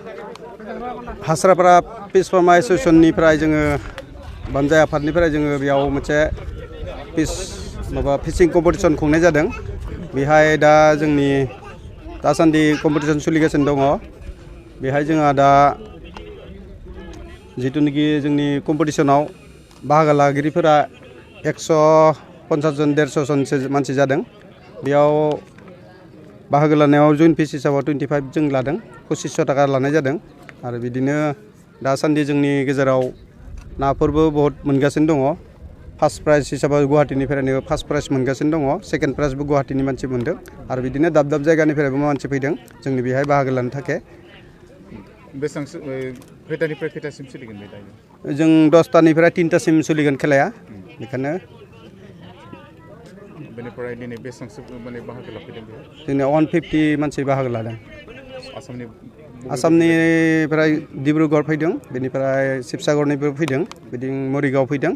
हास्रापारा पिस pharma एसोसिएशननिफ्राय जोङो बानजाय आफादनिफ्राय जोङो बेयाव मोनसे फिशिं कम्पिटिशन खुंनाय जादों। बेहाय दा जोंनि दासान्दि कम्पिटिशन सोलिगासिनो दङ। बेहाय जोंहा दा जितुनिखि जोंनि कम्पिटिशनाव बाहागो लागिरिफोरा 150 जन 150 जनसो मानसि जादों। बेयाव बाहागो लानायाव जइन फिस हिसाबाव 25 जों लादों, 2500 थाखा लानाय जादों। आरो बिदिनो दासान्दि जोंनि गेजेराव नाफोरबो बहुत मोनगासिनो दङ। फार्स्ट प्राइज हिसाबै गुवाहाटीनिफ्रायनो फार्स्ट प्राइज मोनगासिनो दङ। सेकेन्ड प्राइजबो गुवाहाटीनि मानसि मोनदों। आरो बिदिनो दाब दाब जायगानिफ्रायबो मानसि फैदों जोंनि बेहाय बाहागो लानो थाखाय। बेसेबांसो खैथानिफ्राय खैथासिम सोलिगोन बे दायो? जों 10टानिफ्राय 3टासिम सोलिगोन खेलाया। बेखायनो बेनिफ्राय दिनै बेसेबांसो माने बाहागो लाफैदों बेयाव? जोंनिया 150 मानसि बाहागो लादों। आसामनि आसामनिफ्राय डिब्रुगड़ फैदों, बेनिफ्राय शिबसागरनिबो फैदों, बिदिं मरिगाव फैदों,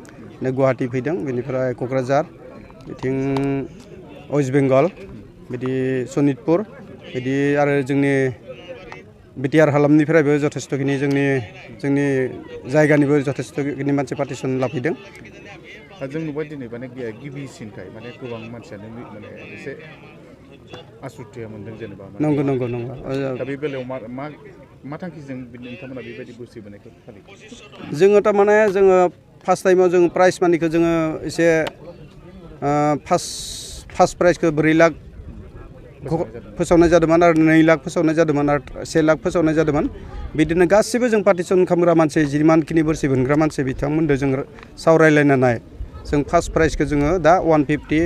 गुवाहाटी फैदों, बेनिफ्राय क'क्राझार, बिथिं वेस्ट बेंगल, बिदि सनितपुर, बिदि आरो जोंनि बिटिआर हालामनिफ्रायबो जथेस्थ'खिनि जोंनि जायगानिबो जथेस्थ'खिनि मानसि पार्टिसिपेसन लाफैदों। जों नुबाय दिनै माने गिबिसिनखाय माने गोबां मानसियानो माने एसे आसुरित मोनदों जेनेबा। नंगौ। दा बे बेलायाव मा थांखिजों नोंथांमोना बेबायदि बोसोर बोनायखौ फालियो? जोङो थारमाने फार्स्ट टाइमाव जों प्राइज मानिखौ जोङो एसे फार्स्ट प्राइजखौ 4 लाख फोसावनाय जादोंमोन आरो 2 लाख फोसावनाय जादोंमोन आरो 1 लाख फोसावनाय जादोंमोन। बिदिनो गासिबो जों पार्टिसिपेसन खालामग्रा मानसि जिमानखिनि बोरसि मोनग्रा मानसि बिथांमोनजों जों सावरायलायनानै जों फार्स्ट प्राइजखौ जोङो दा 150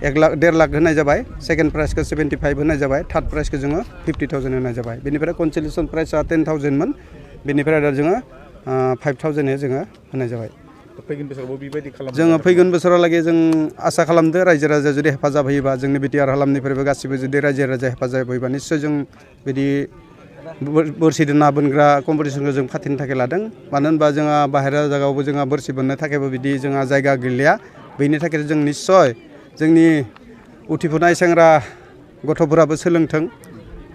1.5 लाख होनाय जाबाय, सेकेन्ड प्राइजखौ 75 होनाय जाबाय, थार्ड प्राइजखौ जोङो 50,000 होनाय जाबाय। बेनिफ्राय कनसोलेसन प्राइजआ 10,000मोन, बेनिफ्राय दा जोङो 5,000 जोङो होनाय जाबाय। फैगोन बोसोरावबो बेबायदि खालामो? जोङो फैगोन बोसोरावलागै जों आसा खालामदो रायजो राजा जुदि हेफाजाब होयोबा, जोंनि बिटिआर हालामनिफ्रायबो गासिबो जुदि रायजो राजा हेफाजाब होयोबा निस्सय जों बिदि बोरसिदों ना बोनग्रा कम्पिटिशनखौ जों फाथिनो थाखाय लादों। मानो होनबा जोंहा बाहेरा जायगायावबो जोंहा बोरसि बोननो थाखायबो बिदि जोंहा जायगा गैलिया। बेनि थाखाय जों निस्सय जोंनि उथिफुनाय सेंग्रा गथ'फोराबो सोलोंथों,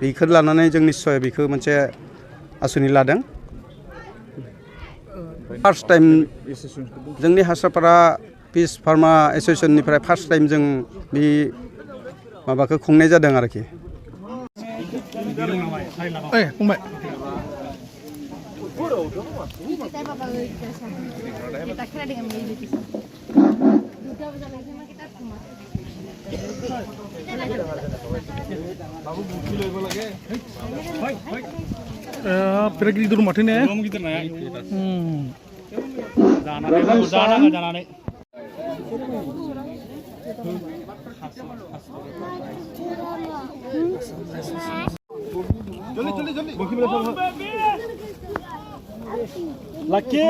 बेखौ लानानै जों निस्सय बेखौ मोनसे आसुनि लादों। फार्स्ट टाइम जोंनि हास्रापारा पिस फार्मा एसोसिएशननिफ्राय फार्स्ट टाइम जों बे माबाखौ खुंनाय जादों आरोखि। बिराद गिदिर माथो ने? जानानै Lucky!